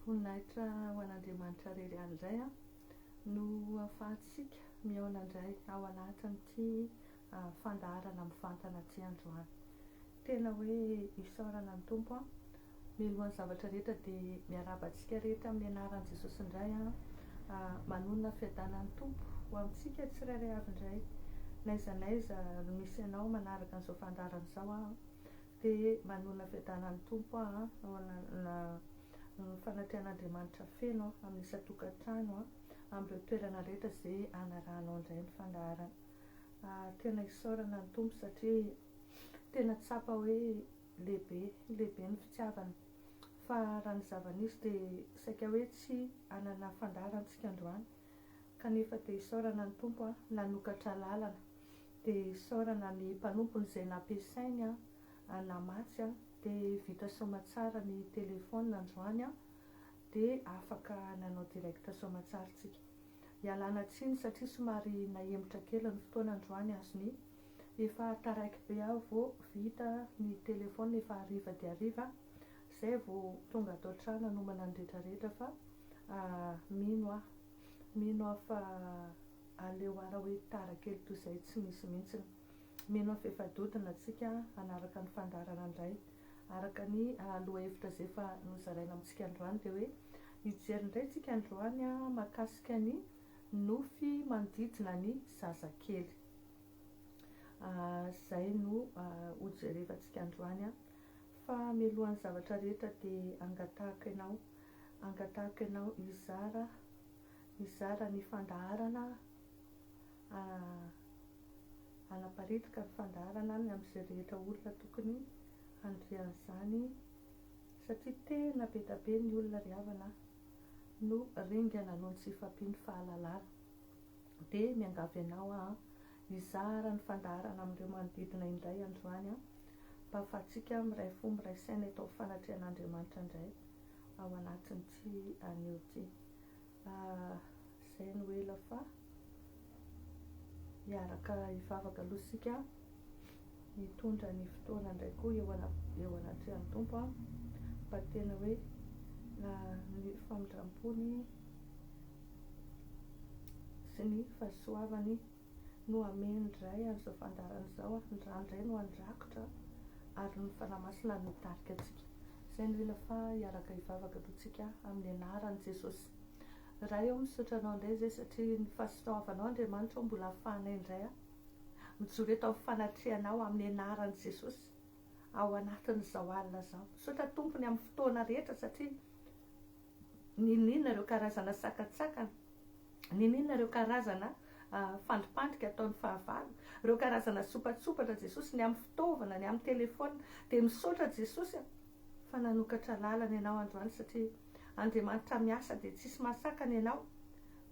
Voninahitra ho an'Andriamanitra irery ihany indray no ahafahantsika mihaona indray ao anatin'ity fandaharana mivantana ity androany. Tena hoe isaorana ny Tompo an. Mialohan'ny zavatra rehetra dia miarahaba antsika rehetra amin'ny anaran'i Jesosy indray an. Manonona fiadanan'ny Tompo ho amintsika tsirairay avy indray. N'aiza n'aiza misy anao manaraka an'izao fandaharana izao an. Dia manonona fiadanan'ny Tompo aho an, ny fanatrehan'Andriamanitra feno amin'ny isan-tokantrano amin'ireo toerana rehetra izay anarahanao indray ny fandaharana. Tena isaorana ny Tompo satria tena tsapa hoe lehibe, lehibe ny fitiavany. Fa raha ny zava-nisy dia saika hoe tsy hanana fandaharana isika androany kanefa dia isaorana ny Tompo nanokatra lalana. Dia isaorana ny mpanompony izay nampiasainy namatsy dia vita soamatsara ny téléphone androany dia afaka nanao direct soamatsara tsika. Ialana tsiny satria somary nahemotra kely ny fotoana androany azony efa taraiky be aho vao vita ny téléphone efa hariva dia hariva zay vao tonga ato an-trano hanomana ny rehetra rehetra fa mino aho mino aho fa Aleo ara hoe tara kely toy izay tsy misy mihitsiny. Mino aho f'efa dodona tsika hanaraka ny fandaharana indray. Araka ny lohahevitra izay efa nozaraina amintsika androany dia hoe hijery indray tsika androany mahakasika ny nofy manodidina ny zazakely. Izay no hojerevantsika androany. Fa mialohan'ny zavatra rehetra dia angatahako ianao, angatahako ianao hizara Hizara ny fandaharana hanaparitaka ny fandaharana any amin'izay rehetra olona tokony handre an'izany satria tena be da be ny olona ry havana no ringana noho ny tsy fahampian'ny fahalalana. Dia miangavy anao aho hizara ny fandaharana amin'ireo manodidina indray androany mba hahafahantsika miray fo miray saina eto amin'ny fanatrehan'Andriamanitra indray ao anatin'ity anio ity. Izay no ela fa hiaraka hivavaka aloha isika hitondra ny fotoana indray koa eo eo anatrehan'ny Tompo mba tena hoe ny famindram-pony sy ny fahasoavany no hameno indray an'izao fandaharana izao, ny rano indray no handrakotra ary ny Fanahy Masina no hitarika antsika. Izay no ela fa hiaraka hivavaka aloha tsika amin'ny anaran'i Jesosy. Ray ô, misaotra Anao indray izay satria ny fahasoavanao Andriamanitra ô mbola ahafahanay indray mijoro eto amin'ny fanatrehanao amin'ny anaran'i Jesosy ao anatin'izao alina izao. Misaotra Tompo ny amin'ny fotoana rehetra satria niniana ireo karazana sakantsakana Niniana ireo karazana fandripandrika ataon'ny fahavalo, ireo karazana sompatsopatra Jesosy, ny amin'ny fitaovana, ny amin'ny telephone. Dia misaotra Jesosy a, fa nanokatra lalana ianao androany satria Andriamanitra miasa dia tsisy mahasakana ianao.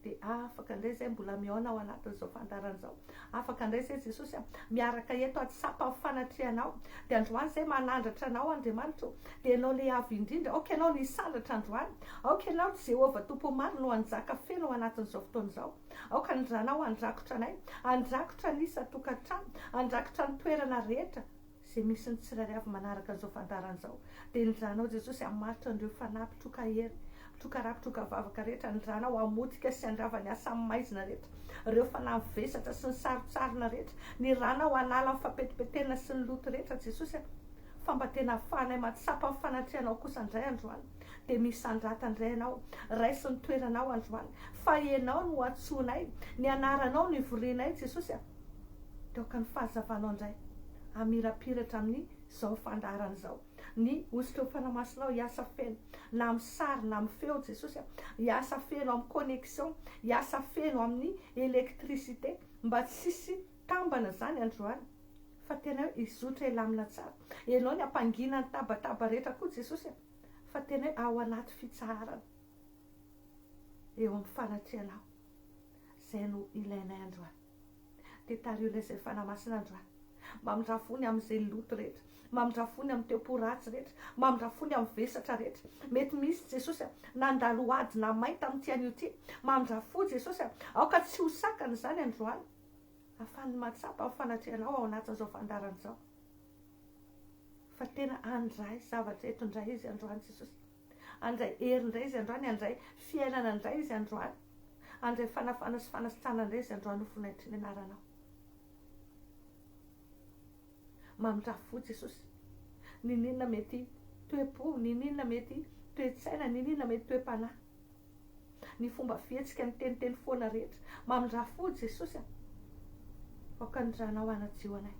Dia afaka indray izay mbola mihaona ao anatin'izao fandaharana izao. Afaka indray izay Jesosy a, miaraka eto hatsapa ny fanatrehanao. Dia androany izay manandratra anao Andriamanitra o. Dia ianao ilay avo indrindra, aoka ianao no hisandratra androany. Aoka ianao ry Jehovah Tompo maro no hanjaka feno ao anatin'izao fotoana izao. Aoka ny ranao handrakotra anay, handrakotra ny isan-tokantrano, handrakotra ny toerana rehetra izay misy ny tsirairay avy manaraka an'izao fandaharana izao. Dia ny ranao Jesosy hamaritra an'ireo fanahy mpitroka hery, mpitroka ra, mpitroka vavaka rehetra, ny ranao hamotika sy handrava ny asan'ny maizina rehetra, ireo fanahy mivesatra sy ny sarontsarona rehetra, ny ranao hanala ny fampetipetena sy ny loto rehetra Jesosy a! Fa mba tena ahafahanay mahatsapa ny fanatrehanao kosa indray androany. Dia misandrata indray ianao, raiso ny toeranao androany, fa ianao no antsoinay, ny anaranao no ivorianay Jesosy a! Dia aoka ny fahazavanao indray hamirapiratra amin'ny izao fandaharana izao, ny hosotreo Fanahy Masinao hiasa feno, na amin'ny sary na amin'ny feo Jesosy a, hiasa feno amin'ny connexion, hiasa feno amin'ny électricité, mba tsy hisy tambana izany androany, fa tena hoe hizotra hilamina tsara. Ianao ny hampangina ny tabataba rehetra koa Jesosy a! Fa tena hoe ao anaty fitsaharana eo amin'ny fanatrehanao izay no ilainay androany. Dia tariho ilay izay Fanahy Masina androany. Mamindrà fo ny amin'izay loto rehetra. Mamindrà fo ny amin'ny teo-po ratsy rehetra. Mamindrà fo ny amin'ny vesatra rehetra. Mety misy Jesosy a, nandalo ady namay tamin'ity anio ity. Mamindrà fo Jesosy a, aoka tsy ho sakana izany androany. Afahany mahatsapa ny fanatrehanao ao anatin'izao fandaharana izao. Fa tena handray zavatra eto indray izy androany Jesosy. Handray hery indray izy androany, handray fiainana indray izy androany. Handray fanafana sy fanasitranana indray izy androany ho voninahitry ny anaranao. Mamindrà fo Jesosy. Niniana mety toe-po, niniana mety toe-tsaina, niniana mety toe-panahy. Ny fomba fihetsika, ny teniteny foana rehetra. Mamindrà fo Jesosy a. Aoka ny ranao hanadio anay.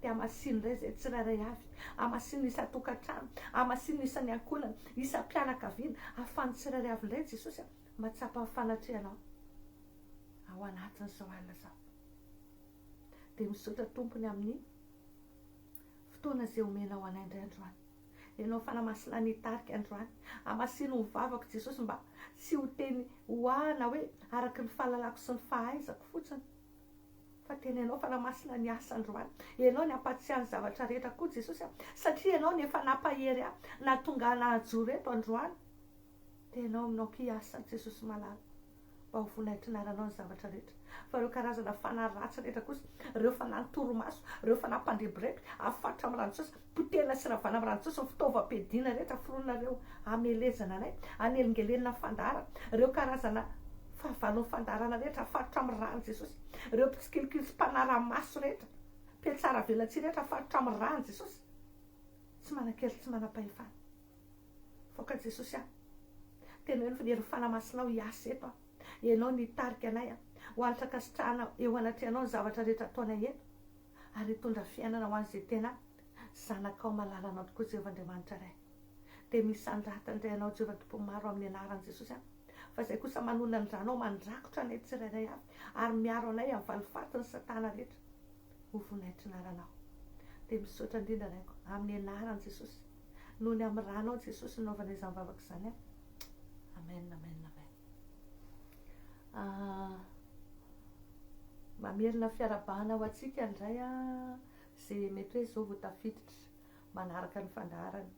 Dia hamasino indray izay tsirairay avy. Hamasino ny isan-tokantrano, hamasino ny isan'ny ankohonana, isam-pianakaviana. Ahafahan'ny tsirairay avy indray Jesosy a, mahatsapa ny fanatrehanao ao anatin'izao alina izao. Dia misaotra Tompo ny amin'ny fotoana izay omenao anay indray androany. Ianao Fanahy Masina nitarika androany. Hamasino ny vavako Jesosy mba tsy ho teny ho ahy na hoe araka ny fahalalako sy ny fahaizako fotsiny. Fa tena Ianao Fanahy Masina niasa androany. Ianao ny hampatsiahy ny zavatra rehetra koa Jesosy a. Satria Ianao no efa nampahery ahy, nahatonga ahy nahajoro eto androany. Dia Ianao aminao koa hiasa Jesosy malala. Mba ho voninahitry ny anaranao ny zavatra rehetra. Fa ireo karazana fanahy ratsy rehetra kosa, ireo fanahy torimaso, ireo fanahy mpandrebireby, afatotra amin'ny rano Jesosy, potehina sy ravana amin'ny rano Jesosy ny fitaovam-piadiana rehetra foroninareo hamelezana anay, hanelingelenina ny fandaharana, ireo karazana fahavalon'ny fandaharana rehetra afatotra amin'ny rano Jesosy, ireo mpitsikilokilo sy mpanara-maso rehetra, mpiatsara velatsihy rehetra afatotra amin'ny rano Jesosy, tsy manan-kery tsy manam-pahefana. Voaka Jesosy aho. Tena hoe ny herin'ny Fanahy Masinao hiasa eto aho. Ianao no hitarika anay aho. Ho antra ankasitrahana eo anatrehanao ny zavatra rehetra ataonay eto. Ary hitondra fiainana ho an'izay tena zanakao malalanao tokoa Jehovah Andriamanitra Ray. Dia misandrata indray Anao Jehovah Tompon'ny maro amin'ny anaran'i Jesosy aho. Fa izay kosa manolana ny ranao mandrakotra anay tsirairay avy ary miaro anay amin'ny valifatin'ny satana rehetra. Ho voninahitry ny anaranao. Dia misaotra indrindra Raiko amin'ny anaran'i Jesosy. Noho ny amin'ny ranao Jesosy no naovana izany vavaka izany aho. Amen, amen, amen. Ah, mamerina fiarabahana ho antsika indray a, izay mety hoe izao vao tafiditra manaraka ny fandaharana.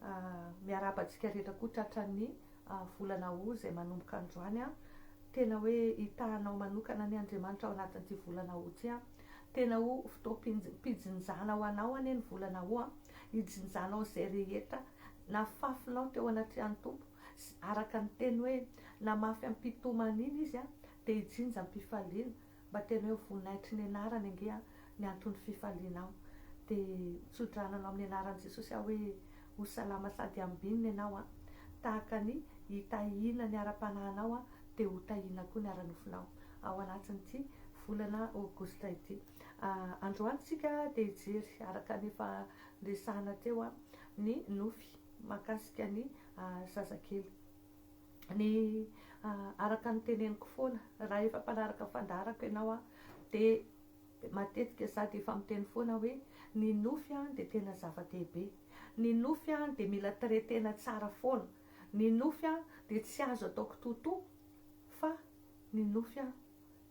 Ah, miarahaba antsika rehetra koa tratran'ny ah, volana o izay manomboka androany a. Tena hoe hitahanao manokana anie Andriamanitra ao anatin'ity volana o ity a. Tena ho fotoam-pijinjana ho anao anie ny volana o a. Hijinjanao izay rehetra nafafinao teo anatrehan'ny Tompo, sy araka ny teny hoe namafy am-pitomaniana izy dia hijinja am-pifaliana, mba tena hoe voninahitry ny anarany ange ny anton'ny fifalianao. Dia mitsodrano anao amin'ny anaran'i Jesosy aho hoe ho salama sady ambinina ianao, tahaka ny hitahiana ny ara-panahinao dia ho tahiana koa ny ara-nofonao ao anatin'ity volana aogositra ity. Androany tsika dia hijery araka ny efa niresahana teo ny nofy mahakasika ny zazakely. Ny araka ny teneniko foana, raha efa mpanaraka ny fandaharako ianao dia matetika za dia efa miteny foana hoe ny nofy dia tena zava-dehibe. Ny nofy dia mila traiter-na tsara foana. Ny nofy dia tsy azo atao kitoatoa fa ny nofy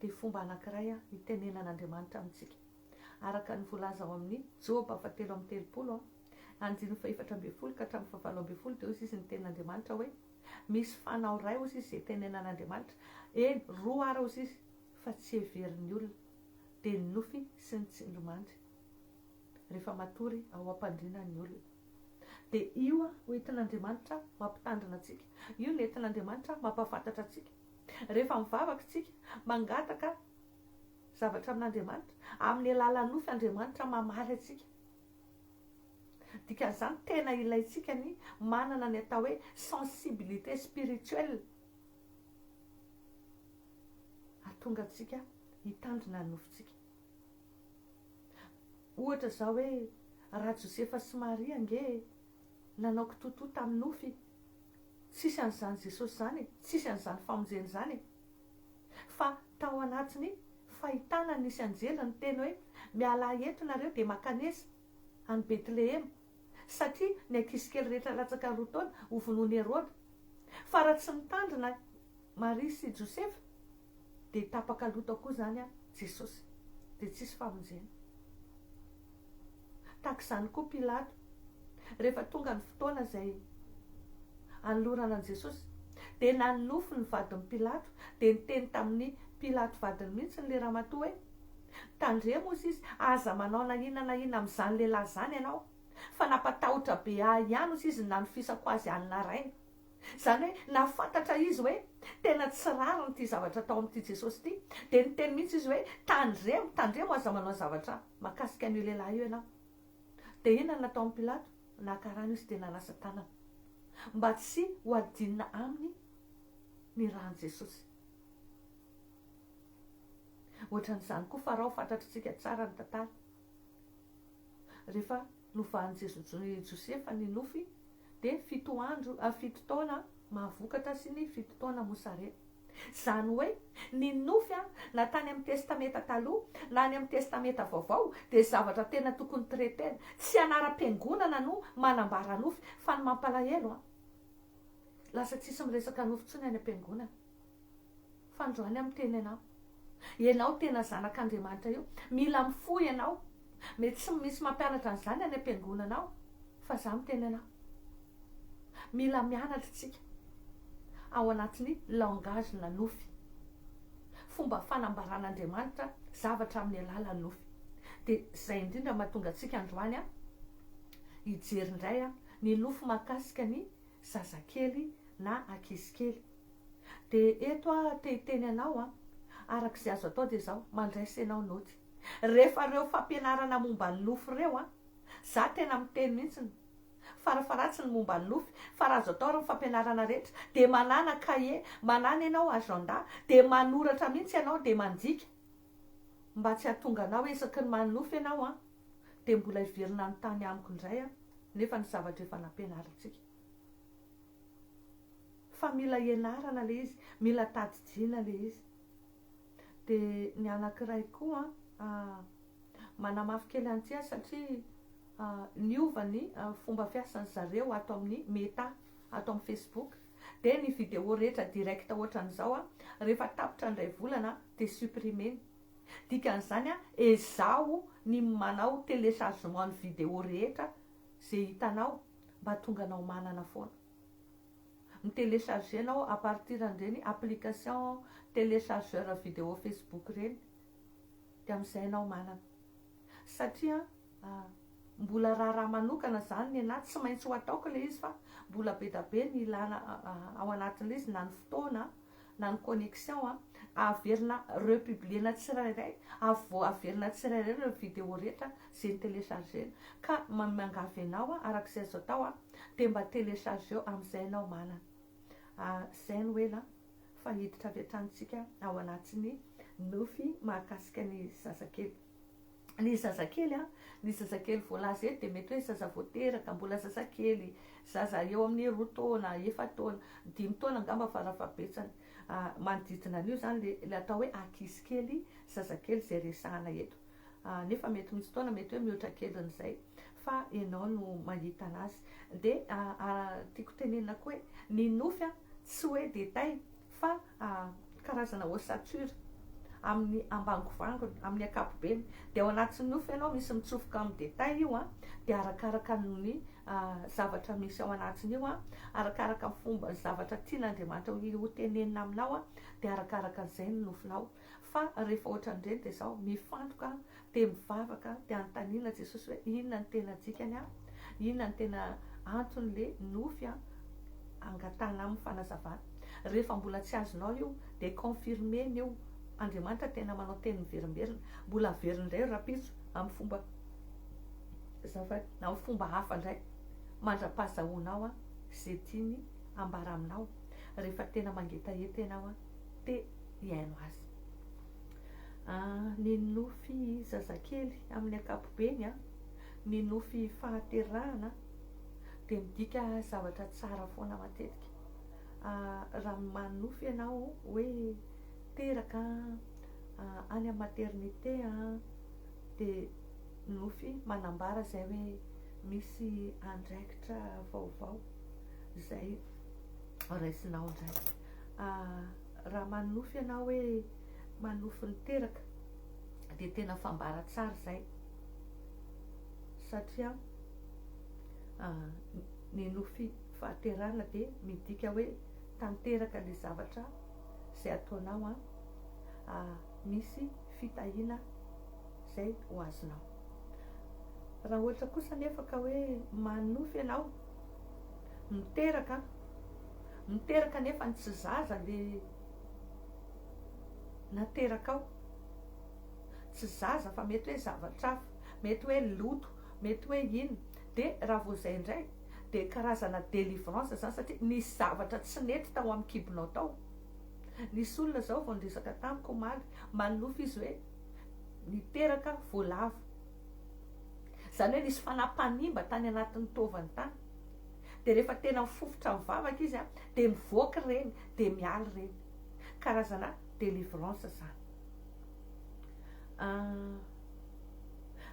dia fomba anankiray hitenenan'Andriamanitra amintsika. Araka ny voalaza ao amin'ny Joba fahatelo amby telopolo, andininy fahefatra ambin'ny folo ka hatramin'ny fahavalo ambin'ny folo dia hoy izy ny tenin'Andriamanitra hoe, Misy fanao iray hoy izy izay itenenan'Andriamanitra, eny, roa ara hoy izy, fa tsy heverin'ny olona, dia ny nofy sy ny tsindrimandry. Rehefa matory ao am-pandriana ny olona. Dia io ho entin'Andriamanitra mampitandrina antsika. Io no entin'Andriamanitra mampahafantatra antsika. Rehefa mivavaka isika, mangataka zavatra amin'Andriamanitra, amin'ny alalan'ny nofy Andriamanitra mamaly antsika. Dikan'izany tena ilaintsika ny manana ny atao hoe sensibilité spirituelle hahatonga antsika hitandrina ny nofintsika. Ohatra izao hoe raha Josefa sy Maria ange nanao kitoatoa tamin'ny nofy, tsisy an'izany Jesosy izany e, tsisy an'izany famonjena izany e. Fa tao anatin'ny fahitana nisy anjely niteny hoe mialà eto nareo dia makanesa any Betlehema satria ny ankizy kely rehetra latsaka roa taona ho vonoin'i Heroda. Fa raha tsy nitandrina Maria sy Josefa dia tapaka loha tao koa izany Jesosy dia tsisy famonjena. Tahaka izany koa Pilato, rehefa tonga ny fotoana izay hanolorana an'i Jesosy, dia nanonofy ny vadin'i Pilato, dia niteny tamin'i Pilato vadiny mihitsy ilay ramatoa hoe, Tandremo hozy izy, aza manao na inona na inona amin'izany lehilahy izany ianao, fa nampatahotra be ahy ihany hozy izy ny nanofisako azy alina raina. Izany hoe nahafantatra izy hoe tena tsy rariny ity zavatra atao amin'ity Jesosy ity, dia niteny mihitsy izy hoe tandremo, tandremo aza manao zavatra mahakasika an'io lehilahy io ianao. Dia inona no nataon'i Pilato? Naka rano izy dia nanasa tanana mba tsy ho adinina aminy ny ran'i Jesosy. Ohatran'izany koa Farao, fantatr'tsika tsara ny tantara. Rehefa novahan'i Jeso Josefa ny nofy dia fito andro, fito taona mahavokatra sy ny fito taona mosarena. Izany hoe ny nofy na tany amin'ny Testamenta Taloha na any amin'ny Testamenta Vaovao dia zavatra tena tokony traiter-na. Tsy anaram-piangonana no manambara nofy fa ny mampalahelo lasa tsisy miresaka nofy intsony any am-piangonana. Fa androany aho miteny anao. Ianao tena zanak'Andriamanitra io. Mila mifoha ianao. Mety tsy misy mampianatra an'izany any am-piangonana ao, fa za miteny anao. Mila mianatra isika ao anatin'ny langage na nofy. Fomba fanambaran'Andriamanitra zavatra amin'ny alalan'ny nofy. Dia izay indrindra mahatonga antsika androany hijery indray ny nofy mahakasika ny zazakely na ankizikely. Dia eto aho te hiteny anao an, araka izay azo atao dia izao, mandraisa ianao naoty. Rehefa ireo fampianarana momba ny nofy ireo an, za tena miteny mihitsy, farafaharatsiny momba ny nofy, fa raha azo atao ary ny fampianarana rehetra, dia manàna cahier, manàna ianao agenda, dia manoratra mihitsy ianao, dia mandika, mba tsy hahatonga anao hoe isaky ny manonofy ianao an, dia mbola hiverina hanontany amiko indray an, nefa ny zavatra efa nampianarintsika. Fa mila ianarana le izy, mila tadidiana le izy. Dia ny anankiray koa an, manamafy kely an'ity aho satria niova ny fomba fiasan'ny zareo ato amin'ny Meta, ato amin'ny Facebook. Dia ny vidéo rehetra direct ohatran'izao an, rehefa tapitra ny iray volana dia supprimer-ny. Dikan'izany an, ezaho ny manao téléchargement ny vidéo rehetra izay hitanao mba tonga anao manana foana. Mi-télécharger anao à partir an'ireny application téléchargeur vidéo Facebook ireny dia amin'izay ianao manana. Satria mbola raharaha manokana izany ny anah, tsy maintsy ho ataoko ilay izy fa mbola be da be ny ilana ao anatin'ilay izy na ny fotoana na ny connexion averina republier-na tsirairay, averina tsirairay ireo vidéo rehetra izay ni-télécharger-na. Ka miangavy anao araka izay azo atao dia mba téléchargeo amin'izay ianao manana. Izay no ela fa hiditra avy hatrany tsika ao anatin'ny nofy mahakasika ny zazakely. Ny zazakely, ny zazakely voalaza eto dia mety hoe zaza vao teraka, mbola zazakely, zaza eo amin'ny roa taona, efa-taona, dimy taona angamba farafahabetsany. Manodidina an'io izany ilay atao hoe ankizy kely, zazakely izay resahana eto. Nefa mety misy taona mety hoe mihoatra kelin'izay fa ianao no mahita anazy. Dia tiako tenenina koa hoe ny nofy tsy hoe détail fa karazana ossature amin'ny ambangovangony, amin'ny ankapobeny. Dia ao anatin'ny nofy ianao misy mitsofoka amin'ny détail io an, dia arakaraka ny zavatra misy ao anatiny io an, arakaraka ny fomba, ny zavatra tian'Andriamanitra ho tenenina aminao an, dia arakaraka an'izay ny nofinao. Fa rehefa ohatran'ireny dia izao, mifantoka dia mivavaka dia anontaniana Jesosy hoe inona no tena dikany an, inona no tena anton'le nofy an, angatahana aminy fanazavana. Rehefa mbola tsy azonao io dia confirmer-ny io, Andriamanitra tena manao teny miverimberina, mbola averiny indray io rahampitso amin'ny fomba azafady, amin'ny fomba hafa indray mandra-pahazahoanao an izay tiany ambara aminao rehefa tena mangetaheta ianao an, te hihaino azy. Ny nofy zazakely amin'ny ankapobeny, ny nofy fahaterahana dia midika zavatra tsara foana matetika. Raha manonofy ianao hoe teraka any amin'ny maternité dia nofy manambara izay hoe misy andraikitra vaovao izay raisinao indray. Raha manonofy ianao hoe manonofy niteraka dia tena fambara tsara izay satria ny nofy fahaterahana dia midika hoe tanteraka ilay zavatra izay ataonao an, misy fitahiana izay ho azonao. Raha ohatra kosa anefa ka hoe manonofy ianao miteraka. Miteraka nefa ny tsy zaza le naterakao. Tsy zaza fa mety hoe zavatra hafa, mety hoe loto, mety hoe inona. Dia raha vao izay indray dia karazana délivrance izany satria nisy zavatra tsy nety tao amin'ny kibonao tao. Nisy olona izao vao niresaka tamiko omaly, manonofy izy hoe niteraka voalavo. Izany hoe nisy fanahy mpanimba tany anatin'ny taovany tany. Dia rehefa tena mifofotra mivavaka izy dia mivoaka ireny, dia miala ireny. Karazana délivrance izany.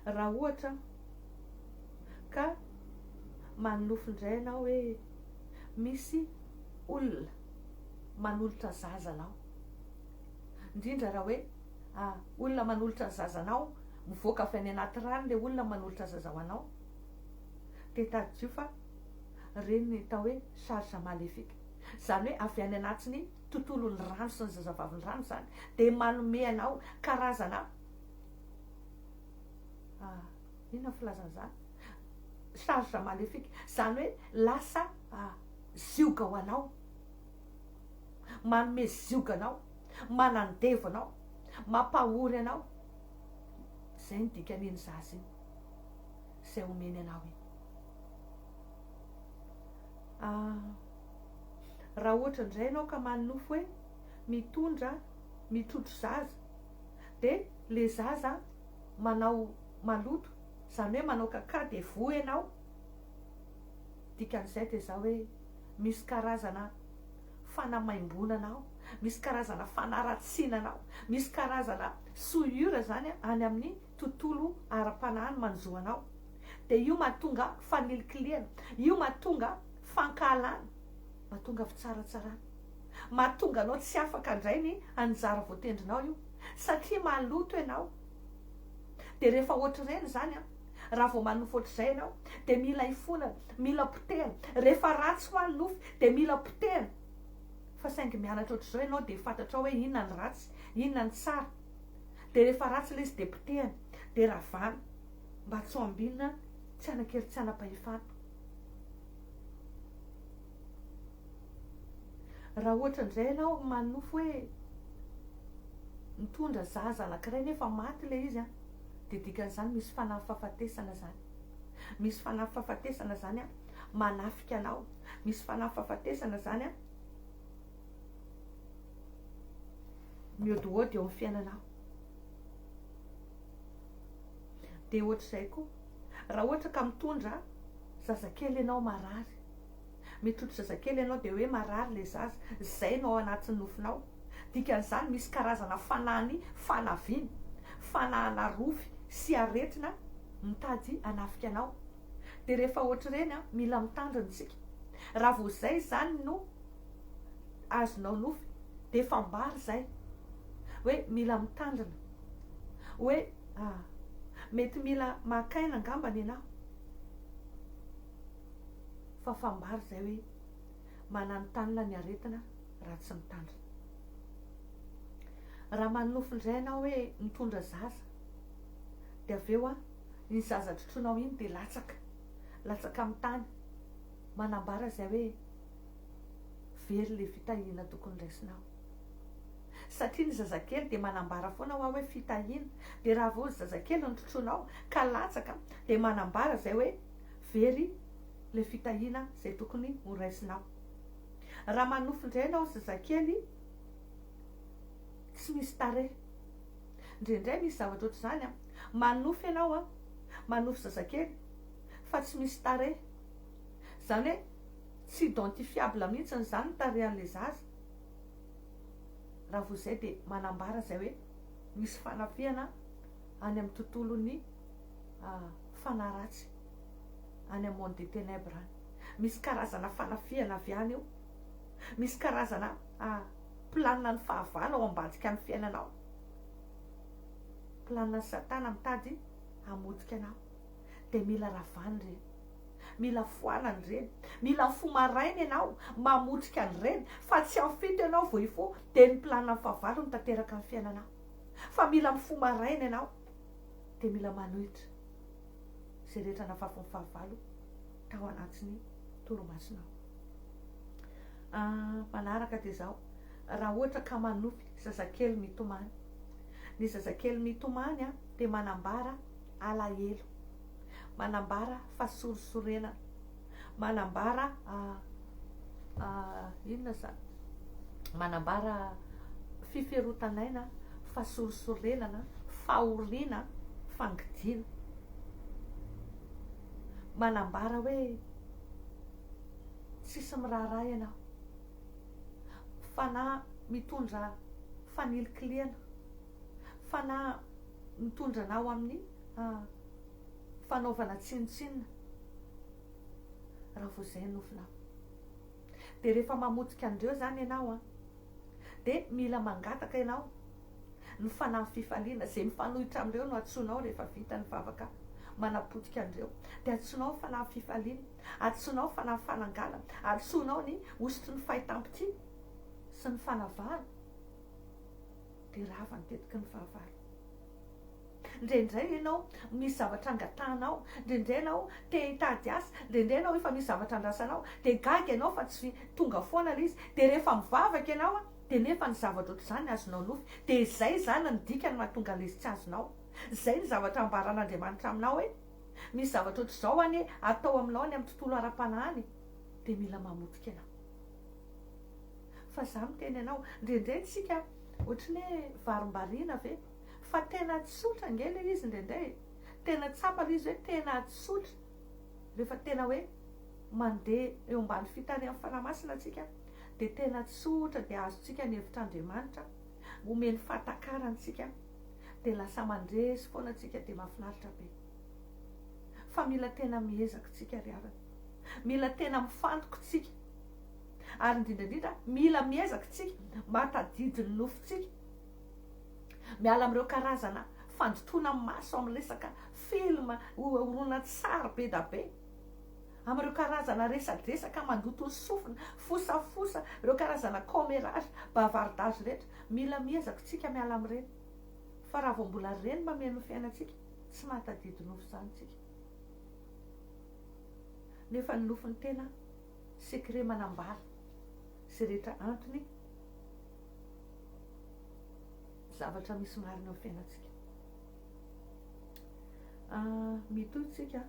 Raha ohatra ka manonofy indray ianao hoe misy olona manolotra zaza anao, indrindra raha hoe olona manolotra ny zazanao, mivoaka avy any anaty rano ilay olona manolotra zaza ho anao, dia tadidio fa ireny ny atao hoe charge maléfique. Izany hoe avy any anatin'ny tontolon'ny rano sy ny zazavavin'ny rano izany dia manome anao karazana inona ny filazana izany? Charge maléfique. Izany hoe lasa zioga ho anao. Manome zioga anao, manandevo anao, mampahory anao. Izay ny dikan'iny zaza iny. Izay omeny anao iny. Raha ohatra indray ianao ka manonofy hoe mitondra, mitrotro zaza, dia le zaza manao maloto, izany hoe manao kaka dia voa ianao, dikan'izay dia izao hoe misy karazana fanamaimbona anao, misy karazana fanaratsiana anao, misy karazana souillure izany any amin'ny tontolo ara-panahy ny manjo anao. Dia io mahatonga fanilikilihana, io mahatonga fankahalana, mahatonga fitsaratsarana. Mahatonga anao tsy afaka handray ny anjara voatendrinao io, satria maloto ianao. Dia rehefa ohatr'ireny izany an, raha vao manofy ohatr'izay ianao, dia mila ifonana, mila potehana. Rehefa ratsy hoa ny nofy, dia mila potehana. Fa saingy mianatra ohatr'izao ianao dia fantatrao hoe inona ny ratsy, inona ny tsara. Dia rehefa ratsy ilay izy dia potehana, dia ravana, mba tsy ho ambinina, tsy hanan-kery tsy hanam-pahefana. Raha ohatra indray ianao manonofy hoe mitondra zaza anankiray nefa maty ilay izy an, dia dikan'izany misy fanahy fahafatesana izany. Misy fanahy fahafatesana izany an, manafika anao. Misy fanahy fahafatesana izany an, mihodihody eo amin'ny fiainanao. Dia ohatr'izay koa, raha ohatra ka mitondra zazakely ianao marary, mitrotro zazakely ianao dia hoe marary ilay zaza, izay no ao anatin'ny nofinao. Dikan'izany misy karazana fanahin'ny fanaviana, fanahana rofy sy aretina mitady hanafika anao. Dia rehefa ohatr'ireny an, mila mitandrina isika. Raha vao izay izany no azonao nofy dia efa ambara izay hoe mila mitandrina. Hoe mety mila maka aina angambany ianao. Fa fambara izay hoe mananontanona ny aretina raha tsy mitandrina. Raha manonofy indray ianao hoe mitondra zaza dia avy eo iny zaza trotroinao iny dia latsaka, latsaka amin'ny tany. Manambara izay hoe very ilay fitahiana tokony raisinao. Satria ny zazakely dia manambara foana hoa hoe fitahiana. Dia raha vao zazakely no trotroinao ka latsaka dia manambara izay hoe very ilay fitahiana izay tokony ho raisinao. Raha manofy indray ianao zazakely tsy misy tarehy. Indraindray misy zavatra ohatr'izany an. Manofy ianao an, manofy zazakely fa tsy misy tarehy. Izany hoe tsy identifiable mihitsy izany ny tarehan'ilay zaza. Raha vao izay dia manambara izay hoe misy fanafihana any amin'ny tontolon'ny fanahy ratsy, any amin'ny monde des ténèbres any. Misy karazana fanafihana avy any io. Misy karazana planina ny fahavalo ao ambadika ny fiainanao. Planina ny satana mitady hamotika anao. Dia mila ravana ireny. Mila foanana ireny. Mila mifoha maraina ianao mamotrika an'ireny fa tsy amin'ny fito ianao vao hifoha dia ny planina ny fahavalo no tanteraka ny fiainanao. Fa mila mifoha maraina ianao dia mila manohitra izay rehetra nafafin'ny fahavalo tao anatin'ny torimasonao. Manaraka dia izao, raha ohatra ka manofy zazakely mitomany. Ny zazakely mitomany dia manambara alahelo, manambara fasorisorenana, manambara inona izany? Manambara fiferotan'aina, fasorisorenana, fahoriana, fangidiana. Manambara hoe tsisy miraharaha ianao. Fanahy mitondra fanilikilihana, fanahy mitondra anao amin'ny fanaovana tsinontsinona raha vao izay ny nofinao. Dia rehefa mamotika an'ireo izany ianao an, dia mila mangataka ianao ny fanahy fifaliana, izay mifanohitra amin'ireo no antsoinao rehefa vita ny vavaka manapotika an'ireo. Dia antsoinao ny fanahy fifaliana, antsoinao ny fanahy fananganana, antsoinao ny hosotry ny fahitam-pitia sy ny fanavahana, dia rava ny tetiky ny fahavalo. Indraindray ianao misy zavatra angatahanao, indraindray ianao te hitady asa, indraindray ianao efa misy zavatra andrasanao, dia gaga ianao fa tsy tonga foana ilay izy, dia rehefa mivavaka ianao dia nefa ny zavatra ohatr'izany azonao nofy, dia izay izany ny dikany mahatonga an'ilay izy tsy azonao. Izay ny zavatra ambaran'Andriamanitra aminao hoe misy zavatra ohatr'izao anie atao aminao any amin'ny tontolo ara-panahy any, dia mila mamotika ianao. Fa za miteny anao, indraindray tsika ohatry ny hoe varimbariana ve? Fa tena tsotra ange ilay izy indraindray e! Tena tsapa ilay izy hoe tena tsotra rehefa tena hoe mandeha eo ambany fitarihan'ny Fanahy Masina tsika dia tena tsotra dia azontsika ny hevitr'Andriamanitra, omeny fahatakarana tsika dia lasa mandresy foana tsika dia mahafinaritra be. Fa mila tena miezaka tsika ry havana. Mila tena mifantoka tsika. Ary indrindra indrindra mila miezaka tsika mahatadidy ny nofintsika. Miala amin'ireo karazana fandotoana maso amin'ny resaka film, horonantsary be da be, amin'ireo karazana resadresaka mandoto ny sofina, fosafosa, ireo karazana commérages, bavardage rehetra. Mila miezaka isika miala amin'ireny. Fa raha vao mbola ireny mameno ny fiainantsika, tsy mahatadidy nofy izany isika. Nefa ny nofy ny tena secret manambara izay rehetra antony zavatra misy marina eo fiainantsika. Ah, mitohy tsika.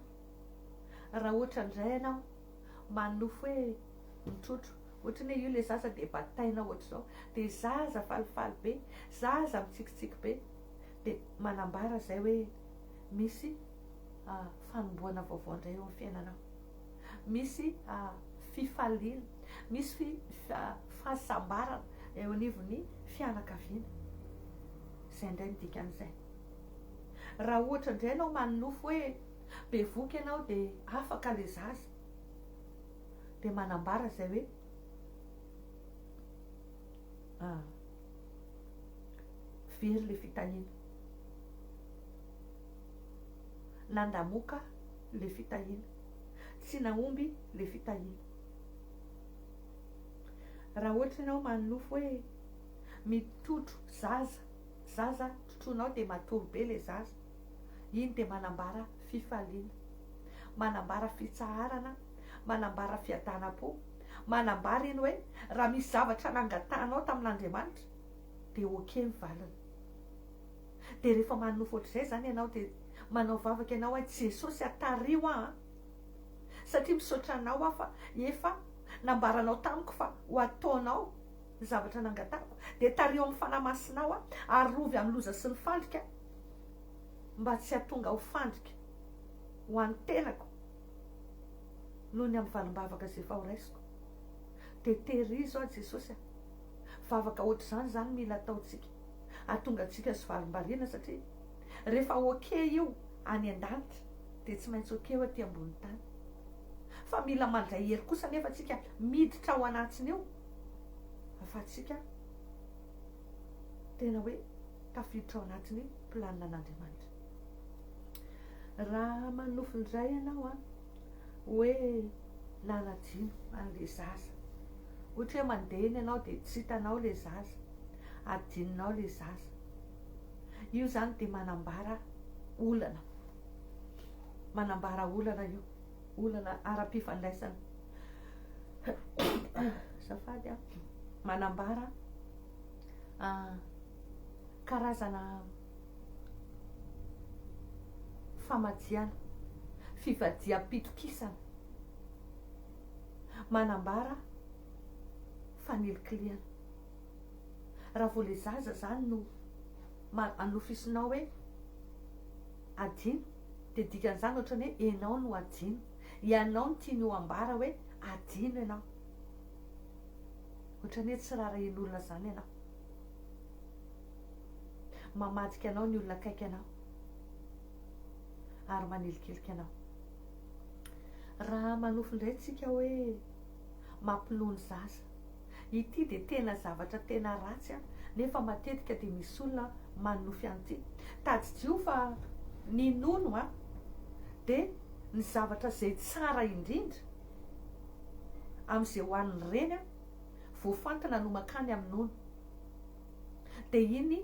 Raha ohatra indray ianao manofy hoe mitrotro, ohatra ny hoe io ilay zaza dia bataina ohatr'izao, dia zaza falifaly be, zaza mitsikitsiky be, dia manambara izay hoe misy ah, fanombohana vaovao indray eo amin'ny fiainanao. Misy ah, fifaliana, misy fahasambarana eo anivon'ny fianakaviana. Izay indray ny dikan'izay. Raha ohatra indray ianao manonofy hoe bevoka ianao dia afaka ilay zaza, dia manambara izay hoe very ilay fitahiana. Nandamoka ilay fitahiana. Tsy nahomby ilay fitahiana. Raha ohatra ianao manonofy hoe mitrotro zaza, zaza trotroinao dia matory be ilay zaza, iny dia manambara fifaliana, manambara fitsaharana, manambara fiadanam-po, manambara iny hoe raha misy zavatra nangatahanao tamin'Andriamanitra dia ok ny valiny. Dia rehefa manonofy ohatr'izay izany ianao dia manao vavaka ianao hoe Jesosy atariho aho an! Satria misaotra anao aho fa efa nambaranao tamiko fa ho ataonao ny zavatra nangatahako, dia tariho amin'ny Fanahy Masinao aho, arovy amin'ny loza sy ny fandrika mba tsy hahatonga ho fandrika ho an'ny tenako noho ny amin'ny valim-bavaka izay efa horaisiko. Dia tehirizo aho Jesosy a! Vavaka ohatr'izany izany mila ataontsika, hahatonga antsika sy varimbariana satria rehefa ok io any an-danitra dia tsy maintsy ok eo aty ambony tany. Fa mila mandray hery kosa anefa tsika miditra ao anatiny io afatsika tena hoe tafiditra ao anatin'ny planina an'Andriamanitra. Raha manofy indray ianao an, hoe nanadino an'ilay zaza, ohatra hoe mandeha eny ianao dia tsy hitanao ilay zaza, adinonao ilay zaza, io izany dia manambara olana. Manambara olana io, olana ara-pifandraisana. Azafady an. Manambara karazana famadihana, fivadiham-pitokisana. Manambara fanilikilihana. Raha vao le zaza zany no anofisinao hoe adino dia dikan'izany ohatran'ny hoe ianao no adino. Ianao no tiany ho ambara hoe adino ianao. Ohatran'ny hoe tsy rarahian'olona izany ianao. Mamadika anao ny olona akaiky anao ary manilikilika anao. Raha manofy indray tsika hoe mampinono zaza. Ity dia tena zavatra tena ratsy an, nefa matetika dia misy olona manonofy an'ity. Tadidio fa ny nono an, dia ny zavatra izay tsara indrindra amin'izay hohanin'ny reny an, voafantina no mankany amin'ny nono. Dia iny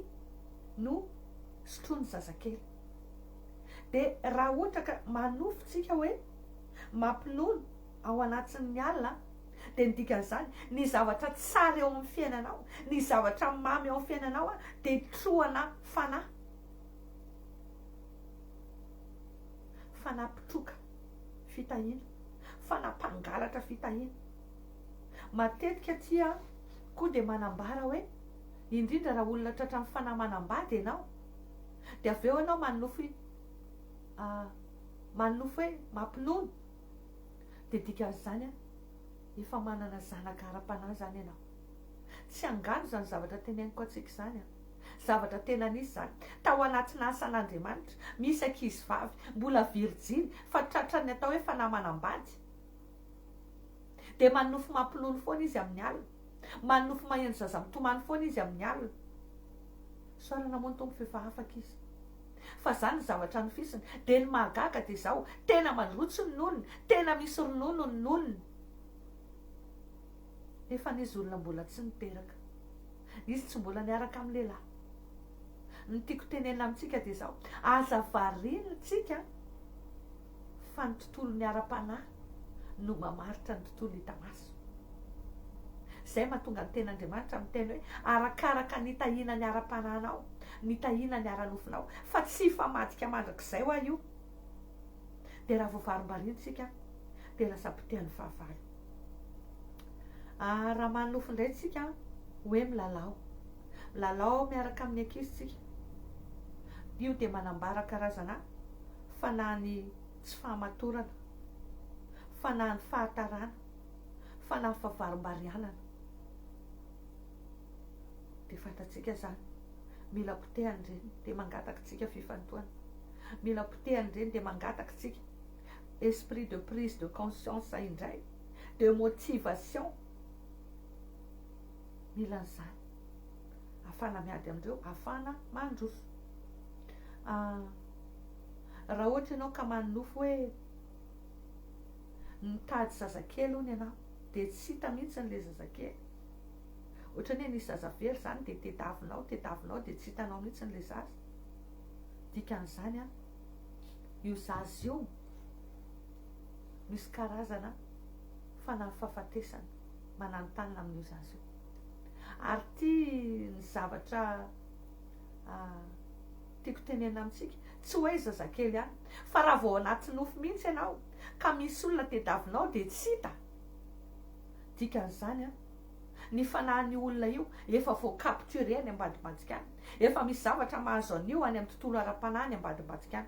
no sotroin'ny zazakely. Dia raha ohatra ka manofy tsika hoe mampinono ao anatin'ny alina dia ny dikan'izany, ny zavatra tsara eo amin'ny fiainanao, ny zavatra mamy eo amin'ny fiainanao dia trohana fanahy. Fanahy mpitroka fitahiana, fanahy mpangalatra fitahiana. Matetika aty koa dia manambara hoe, indrindra raha olona tratran'ny fanahy manambady ianao, dia avy eo ianao manonofy manonofy hoe mampinono, Dia dikan'izany an, efa manana zanaka ara-panahy izany ianao. Tsy angano izany zavatra teneniko antsika izany an. Zavatra tena nisy izany. Tao anatina asan'Andriamanitra, misy ankizivavy, mbola virjiny, fa tratran'ny atao hoe fanahy manambady. Dia manonofy mampinono foana izy amin'ny alina. Manonofy maheno zaza mitomany foana izy amin'ny alina. Isaorana moa ny Tompo fa efa afaka izy. Fa zany ny zavatra nofisiny. Dia ny mahagaga dia izao, tena mandrotsy ny nonony, tena misy ronono ny nonony. Nefa anie izy olona mbola tsy niteraka. Izy tsy mbola niaraka amin'ny lehilahy. Ny tiako tenenina amintsika dia izao, aza variana tsika fa ny tontolon'ny ara-panahy no mamaritra ny tontolo hita maso. Izay mahatonga ny tenin'Andriamanitra miteny hoe arakaraka ny hitahiana ny ara-panahinao, ny hitahiana ny ara-nofonao, fa tsy hifamadika mandrakizay hoa io. Dia raha vao varimbariana isika dia lasa potehan'ny fahavalo. Ah, raha manonofy indray tsika hoe milalao. Milalao miaraka amin'ny ankizy tsika. Io dia manambara karazana fanahin'ny tsy fahamatorana, fanahin'ny fahatarana, fanahin'ny fahavarimbarianana. Dia fantatsika izany. Mila potehana ireny, dia mangataka tsika fifantohana. Mila potehana ireny, dia mangataka tsika esprit de prise de conscience indray, de motivation. Mila an'izany. Afana miady amin'ireo, afana mandroso. Ah, Raha ohatra ianao ka manonofy hoe nitady zazakely hono ianao dia tsy hita mihitsy ilay zazakely. Ohatran'ny hoe nisy zaza very izany dia tedavinao, tedavinao dia tsy hitanao mihitsy ilay zaza. Dikan'izany an, io zaza io misy karazana fanahy fahafatesana mananontanona amin'io zaza io. Ary ity ny zavatra Tiako tenenina amintsika, tsy hoe zazakely ihany, fa raha vao anaty nofy mihitsy ianao ka misy olona tedavinao dia tsy hita. Dikan'izany an, ny fanahin'io olona io efa voa-capturer any ambadimbadika any. Efa misy zavatra mahazo an'io any amin'ny tontolo ara-panahy any ambadimbadika any.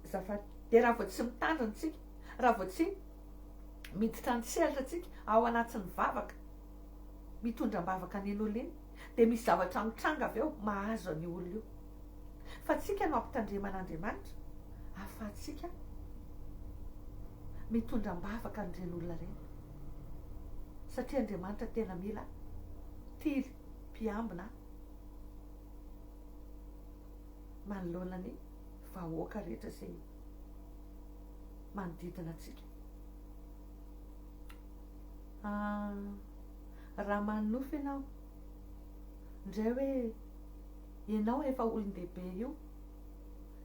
Azafady. Dia raha vao tsy mitandrina isika, raha vao tsy miditra an-tsehatra isika ao anatin'ny vavaka, mitondra am-bavaka an'iny olona iny, dia misy zavatra mitranga avy eo mahazo an'io olona io. Fa tsika no ampitandreman'Andriamanitra ahafahantsika mitondra am-bavaka an'ireny olona ireny. Satria Andriamanitra tena mila tily mpiambina manoloana ny vahoaka rehetra izay manodidina antsika. Ah, raha manonofy ianao, indray hoe ianao efa olon-dehibe io,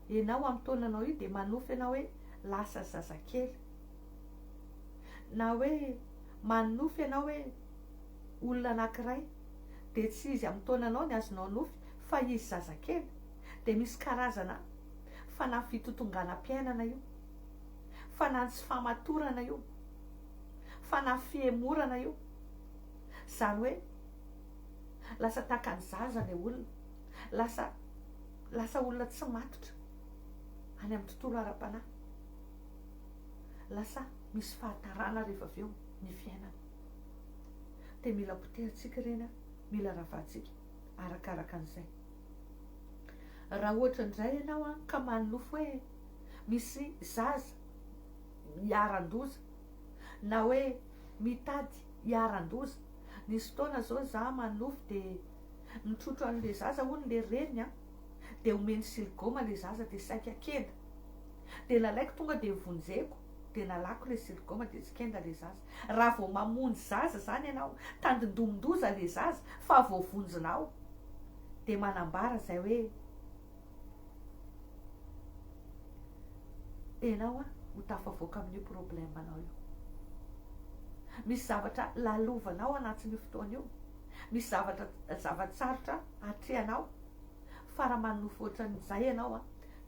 ianao amin'ny taonanao io dia manofy ianao hoe lasa zazakely. Na hoe Manonofy ianao hoe olona anankiray dia tsy izy amin'ny taonanao ny azonao nofy fa izy zazakely dia misy karazana fanahy fitotonganam-piainana io, fanahy tsy fahamatorana io, fanahy fihemorana io. Izany hoe lasa tahaka ny zaza ilay olona, lasa lasa olona tsy matotra any amin'ny tontolo ara-panahy. Lasa misy fahatarana rehefa avy eo ny fiainana. Dia mila potehintsika ireny an, mila ravantsika arakaraka an'izay. Raha ohatra indray ianao an ka manonofy hoe misy zaza iharan-doza na hoe mitady hiharan-doza, nisy fotoana izao za manonofy dia mitrotro an'ilay zaza hono ilay reniny an, dia omeny siligoma ilay zaza dia saika kenda, dia nalaiko tonga dia vonjeko dia nalako ilay siligoma dia tsy kenda ilay zaza. Raha vao mamonjy zaza izany ianao, tandindomin-doza ilay zaza fa voavonjinao, dia manambara izay hoe ianao ho tafavoaka amin'io problème-nao io. Misy zavatra lalovanao anatin'io fotoana io, misy zavatra zava-tsarotra atrehanao, fa raha manonofy ohatran'izay ianao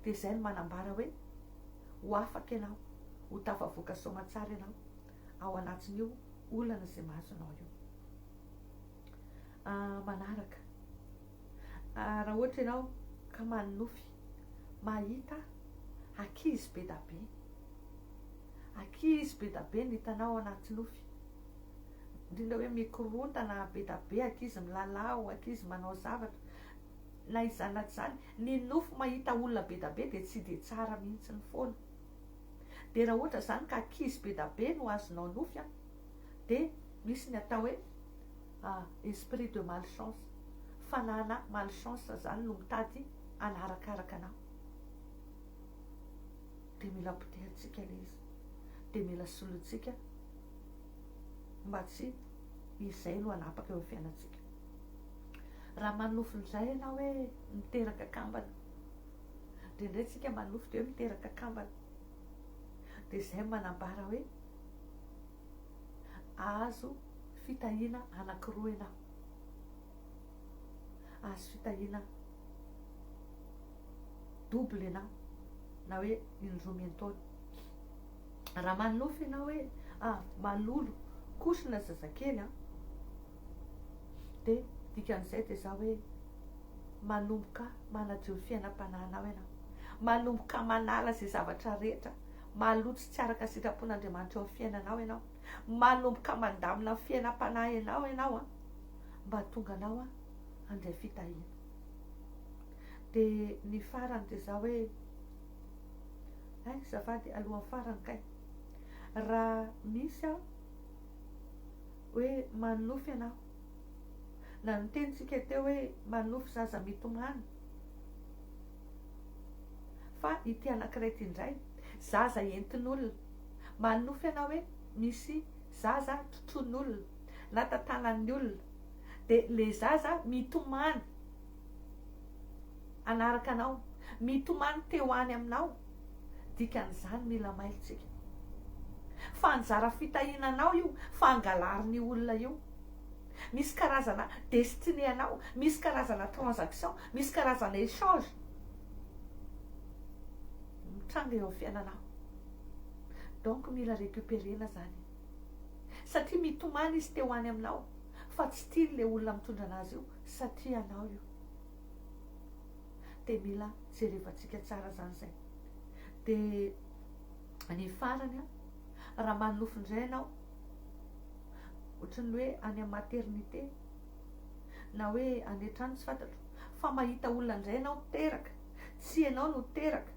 dia izay no manambara hoe ho afaka ianao, ho tafavoaka soamatsara ianao ao anatin'io olana izay mahazo anao io. Manaraka, raha ohatra ianao ka manonofy mahita ankizy be da be, ankizy be da be no hitanao ao anaty nofy, indrindra hoe mikorontana be da be, ankizy milalao, ankizy manao zavatra, na izany na tsy izany, ny nofy mahita olona be da be dia tsy dia tsara mihitsiny foana. Dia raha ohatra izany ka ankizy be da be no azonao nofy an, dia misy ny atao hoe esprit de malchance, fanahana malchance izany no mitady hanarakaraka anao. Dia mila potehantsika ilay izy, dia mila solointsika mba tsy izay no hanapaka eo amin'ny fiainantsika. Raha manofy indray ianao hoe miteraka kambana, indraindray tsika manofy dia hoe miteraka kambana, dia izay manambara hoe ahazo fitahiana anankiroa ianao. Ahazo fitahiana double ianao, na hoe indroa miantaona. Raha manofy ianao hoe ah, manolo kosona zazakely an, dia dikan'izay dia izao hoe manomboka manadio ny fiainam-panahinao ianao, manomboka manala izay zavatra rehetra maloto sy tsy araka sitrapon'Andriamanitra eo amin'ny fiainanao ianao, manomboka mandamina ny fiainam-panahinao ianao an, mba hahatonga anao an handray fitahiana. Dia ny farany dia izao hoe, hay azafady alohan'ny farany kay, raha misy an, hoe manonofy ianao, na niteny tsika teo hoe manonofy zaza mitomany, fa ity anankiray ity indray, zaza entin'olona, manonofy ianao hoe misy zaza trotroin'olona na tantanan'ny olona, dia le zaza mitomany hanaraka anao, mitomany te ho any aminao, dikan'izany mila mailo tsika. Fa anjara fitahiana anao io fa angalarin'io olona io. Misy karazana destinée anao, misy karazana transaction, misy karazana échange mitranga eo amin'ny fiainanao. Donc mila récupérer-na zany. Satria mitomany izy te ho any aminao fa tsy tiany le olona mitondra anazy io satria anao io. Dia mila jerevantsika tsara zany zay. Dia ny farany an, raha manonofy indray ianao, ohatran'ny hoe any amin'ny maternité na hoe any an-trano tsy fantatro, fa mahita olona indray ianao teraka, tsy ianao no teraka,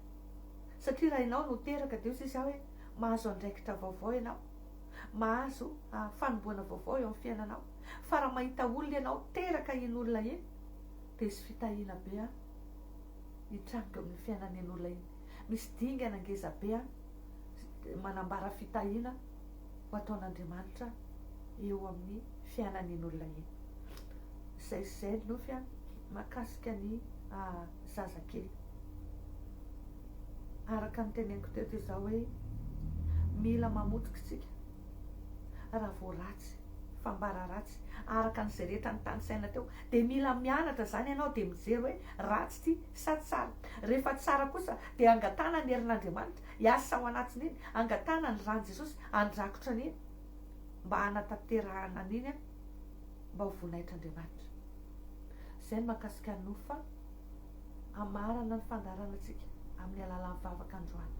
satria raha ianao no teraka dia hoy sisa hoe mahazo andraikitra vaovao ianao, mahazo fanombohana vaovao eo amin'ny fiainanao, fa raha mahita olona ianao teraka iny olona iny, dia hisy fitahiana be an hitranga eo amin'ny fiainan'iny olona iny. Misy dingana ngeza be an manambara fitahiana ho ataon'Andriamanitra eo amin'ny fiainan'iny olona iny. Izay sy izay ny nofy an mahakasika ny zazakely. Araka ny teneniko teto izao hoe mila mamotika isika. Raha vao ratsy, fambara ratsy, araka an'izay rehetra notanisaina teo, dia mila mianatra izany ianao dia mijery hoe ratsy ity sa tsara. Rehefa tsara kosa dia angatahana ny herin'Andriamanitra hiasa ao anatin'iny, angatahana ny ran'i Jesosy handrakotra an'iny mba hanatanterahana an'iny mba ho voninahitr'Andriamanitra. Izay ny mahakasika ny nofy fa hamarana ny fandaharanantsika amin'ny alalan'ny vavaka androany.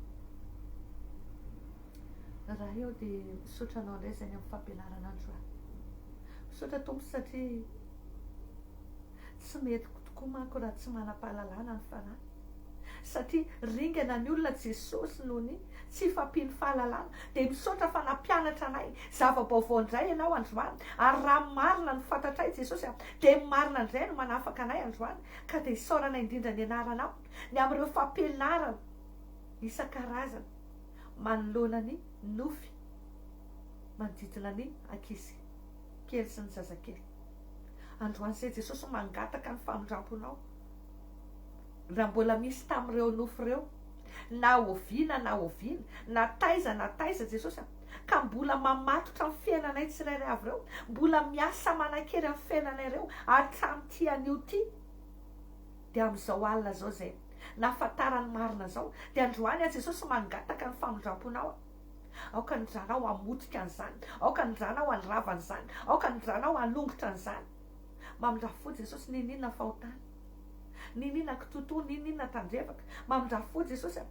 Ray ô dia misaotra anao indray izay ny amin'ny fampianarana androany. Misaotra Tompo satria tsy mety tokoa manko raha tsy manam-pahalalana ny fanahy. Satria ringana ny olona Jesosy noho ny tsy fahampian'ny fahalalana. Dia misaotra fa nampianatra anay zava-baovao indray ianao androany. Ary raha ny marina no fantatray Jesosy a, dia ny marina indray no manafaka anay androany. Ka dia isaorana indrindra ny anaranao ny amin'ireo fampianarana isan-karazany manoloana ny nofy manodidina ny ankizy kely sy ny zazakely. Androany izay Jesosy mangataka ny famindramponao. Raha mbola misy tamin'ireo nofy ireo, na oviana na oviana, na taiza na taiza Jesosy a, ka mbola mamatotra ny fiainanay tsirairay avy ireo, mbola miasa manan-kery amin'ny fiainanay ireo hatramin'ity anio ity, dia amin'izao alina izao izay nahafantarany marina izao, dia androany aho Jesosy mangataka ny famindramponao aho. Aoka ny ranao hamotika an'izany, aoka ny ranao handrava an'izany, aoka ny ranao hanongotra an'izany. Mamindrà fo Jesosy n'inon'inona fahotana, n'inon'inona kitoatoa, n'inon'inona tandrevaka. Mamindrà fo Jesosy a!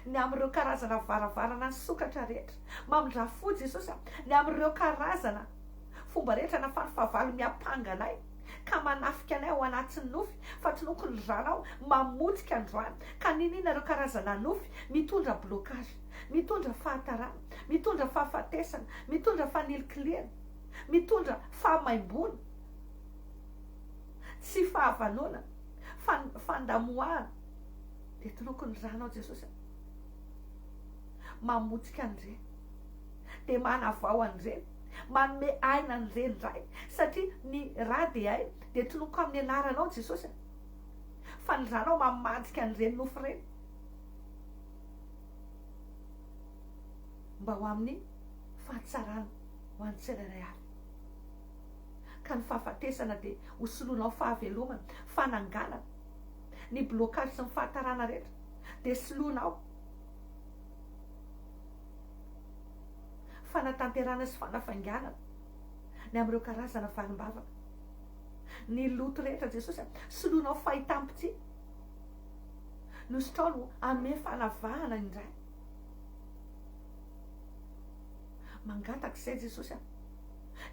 Ny amin'ireo karazana varavarana nisokatra rehetra. Mamindrà fo Jesosy a! Ny amin'ireo karazana fomba rehetra nahafahan'ny fahavalo miampanga anay ka manafika anay ao anatin'ny nofy fa tonoko ny ranao mamotika androany ka n'inon'inona ireo karazana nofy mitondra blocage, mitondra fahatarana, mitondra fahafatesana, mitondra fanilikilihana, mitondra fahamaimboana, tsy fahavanona, fandamoahana, dia tonoko ny ranao Jesosy a! Mamotika an'ireny, dia manavao an'ireny, manome aina an'ireny indray, satria ny ra dia aina, dia tonoko amin'ny anaranao Jesosy a! Fa ny ranao mamadika an'ireny nofo ireny mba ho amin'ny fahatsarana ho an'ny tsirairay avy. Ka ny fahafatesana dia ho soloinao fahavelomana, fananganana. Ny blocage sy ny fahatarana rehetra dia soloinao fanatanterahana sy fanafainganana ny amin'ireo karazana valim-bavaka. Ny loto rehetra Jesosy a, soloinao fahitam-pitia. Ny hosotrao no hanome fanavahana indray. Mangataka izay Jesosy a.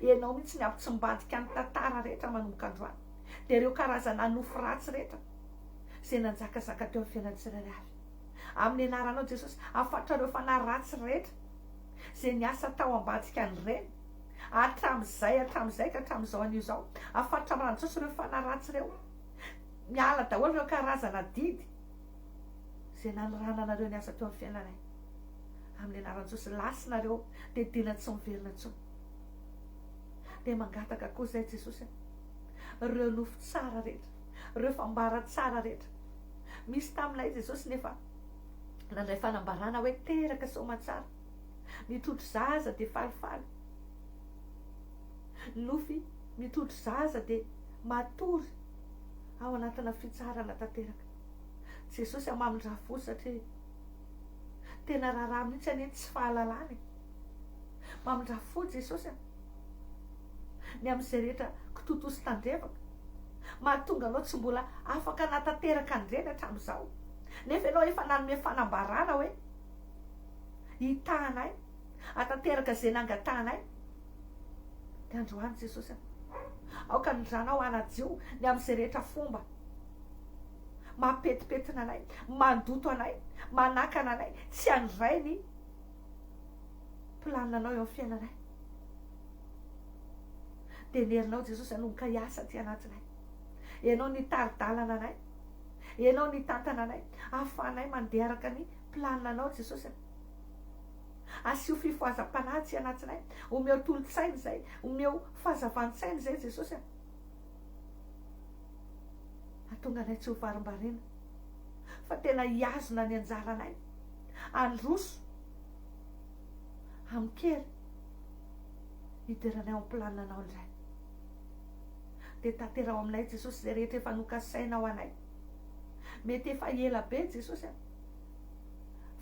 Ianao mihitsy ny hampitsimbadika ny tantara rehetra manomboka androany. Dia ireo karazana nofy ratsy rehetra izay nanjakazaka teo amin'ny fiainan'ny tsirairay avy. Amin'ny anaranao Jesosy, afatra ireo fanahy ratsy rehetra izay niasa tao ambadika an'ireny. Hatramin'izay, hatramin'izay ka hatramin'izao anio izao. Afatra amin'ny ran'i Jesosy ireo fanahy ratsy ireo. Miala daholo ireo karazana didy izay nanirahana anareo niasa teo amin'ny fiainanay. Amin'ny anaran'i Jesosy, lasa nareo dia dina tsy miverina intsony. Dia mangataka koa izay Jesosy a. Ireo nofy tsara rehetra, ireo fambara tsara rehetra. Misy taminay Jesosy nefa nandray fanambarana hoe teraka soamantsara. Mitrotro zaza dia falifaly. Nofy mitrotro zaza dia matory ao anatina fitsarana tanteraka. Jesosy a mamindra fo satria Tena raharaha mihitsy anie ny tsy fahalalana e. Mamindrà fo Jesosy a. Ny amin'izay rehetra kitotoa sy tandrevaka. Mahatonga anao tsy mbola afaka hanatanteraka an'ireny hatramin'izao. Nefa ianao efa nanome fanambarana hoe hitahanay, hatanteraka izay nangatahanay. Dia androany Jesosy a. Aoka ny ranao hanadio ny amin'izay rehetra fomba. Mampetipetina anay, mandoto anay, manakana anay tsy handray ny planinanao eo amin'ny fiainanay. Dia ny herinao Jesosy hanomboka hiasa aty anatinay. Ianao nitari-dalana anay. Ianao nitantana anay. Ahafahanay mandeha araka ny planinanao Jesosy. Asio fifohazam-panahy aty anatinay. Omeo tolo-tsaina izay. Omeo fahazavan-tsaina izay Jesosy. Hahatonga anay tsy ho varimbariana, fa tena hihazona ny anjaranay, handroso amin-kery. Hidiranay ao amin'ny planinanao indray. Dia tanteraho aminay Jesosy izay rehetra efa nokasainao anay. Mety efa ela be Jesosy a.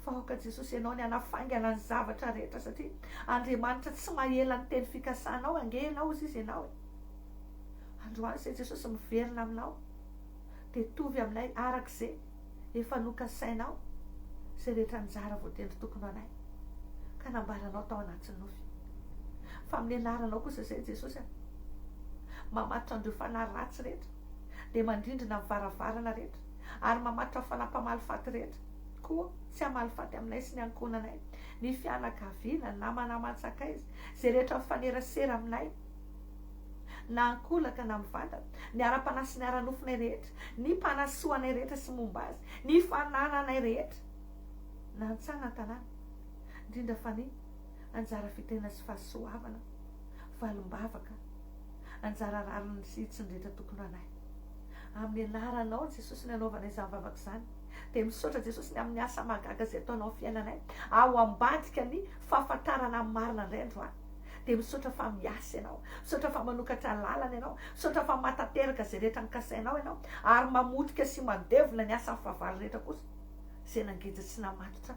Fa aoka Jesosy ianao ny hanafaingana ny zavatra rehetra satria Andriamanitra tsy mahela ny teny fikasanao ange ianao hozy izy ianao e. Androany izay Jesosy miverina aminao dia tovy aminay araka izay efa nokasainao izay rehetra anjara voatendry tokony ho anay ka nambaranao tao anatin'ny nofy. Fa amin'ny anaranao kosa izay Jesosy a, mamatotra an'ireo fanahy ratsy rehetra, dia mandrindrina ny varavarana rehetra, ary mamatotra ny fanahy mpamaly faty rehetra koa tsy hamaly faty aminay sy ny ankohonanay, ny fianakaviana, ny namana aman-tsakaiza, izay rehetra mifanerasera aminay, na ankolaka na mivantana, ny ara-panahy sy ny ara-nofonay rehetra, ny mpanasoa anay rehetra sy momba azy, ny fanananay rehetra, na an-tsaha na an-tanàna, indrindra fa ny anjara fitahiana sy fahasoavana, valim-bavaka, anjara rariny sy hitsiny rehetra tokony ho anay. Amin'ny anaranao Jesosy ny anaovanay izany vavaka izany. Dia misaotra Jesosy ny amin'ny asa mahagaga izay ataonao amin'ny fiainanay, ao ambadika ny fahafantarana ny marina indray androany. Dia misaotra fa miasa ianao, misaotra fa manokatra lalana ianao, misaotra fa mahatanteraka izay rehetra nokasainao ianao, ary mamotika sy mandevona ny asan'ny fahavalo rehetra kosa izay nangeja sy namatotra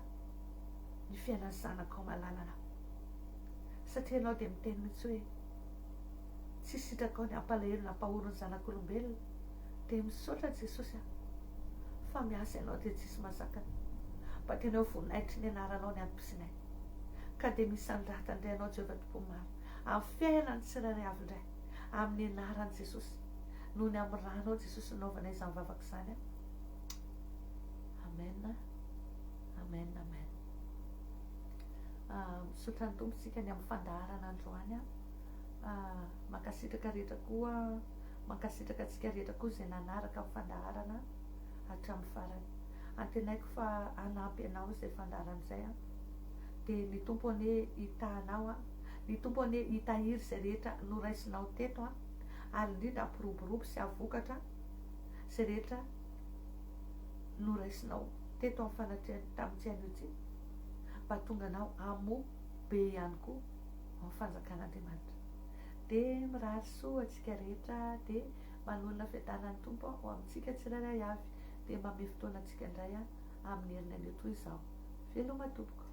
ny fiainan'ny zanakao malalanao. Satria ianao dia miteny mihitsy hoe tsy sitrakao ny hampalahelo na hampahory ny zanak'olombelona, dia misaotra Jesosy a, fa miasa ianao dia tsisy mahazakana. Mba tena ho voninahitry ny anaranao ny antom-pisianay. Ka dia misandrata indray anao Jehovah Tompo maro, amin'ny fiainan'ny tsirairay avy indray, amin'ny anaran'i Jesosy, noho ny amin'ny ranao Jesosy nanaovanay izany vavaka izany a. Amen. Amen, amen. Ah, misaotra ny Tompo tsika ny amin'ny fandaharana androany a. Ah, mankasitraka rehetra koa, mankasitraka antsika rehetra koa izay nanaraka ny fandaharana hatramin'ny farany. Antenaiko fa hanampy anao izay fandaharana izay a. Dia ny Tompo anie hitaha anao a. Ny Tompo anie hitahiry izay rehetra noraisinao teto a. Ary indrindra hampiroborobo sy hahavokatra izay rehetra noraisinao teto amin'ny fanatrehany tamin'ity anio ity mba hahatonga anao hamoa be ihany koa ao amin'ny fanjakan'Andriamanitra. Dia mirary soa antsika rehetra dia manonona fiadanan'ny Tompo ho amintsika tsirairay avy dia manome fotoana antsika indray amin'ny heriny anio toy izao. Veloma tompoko.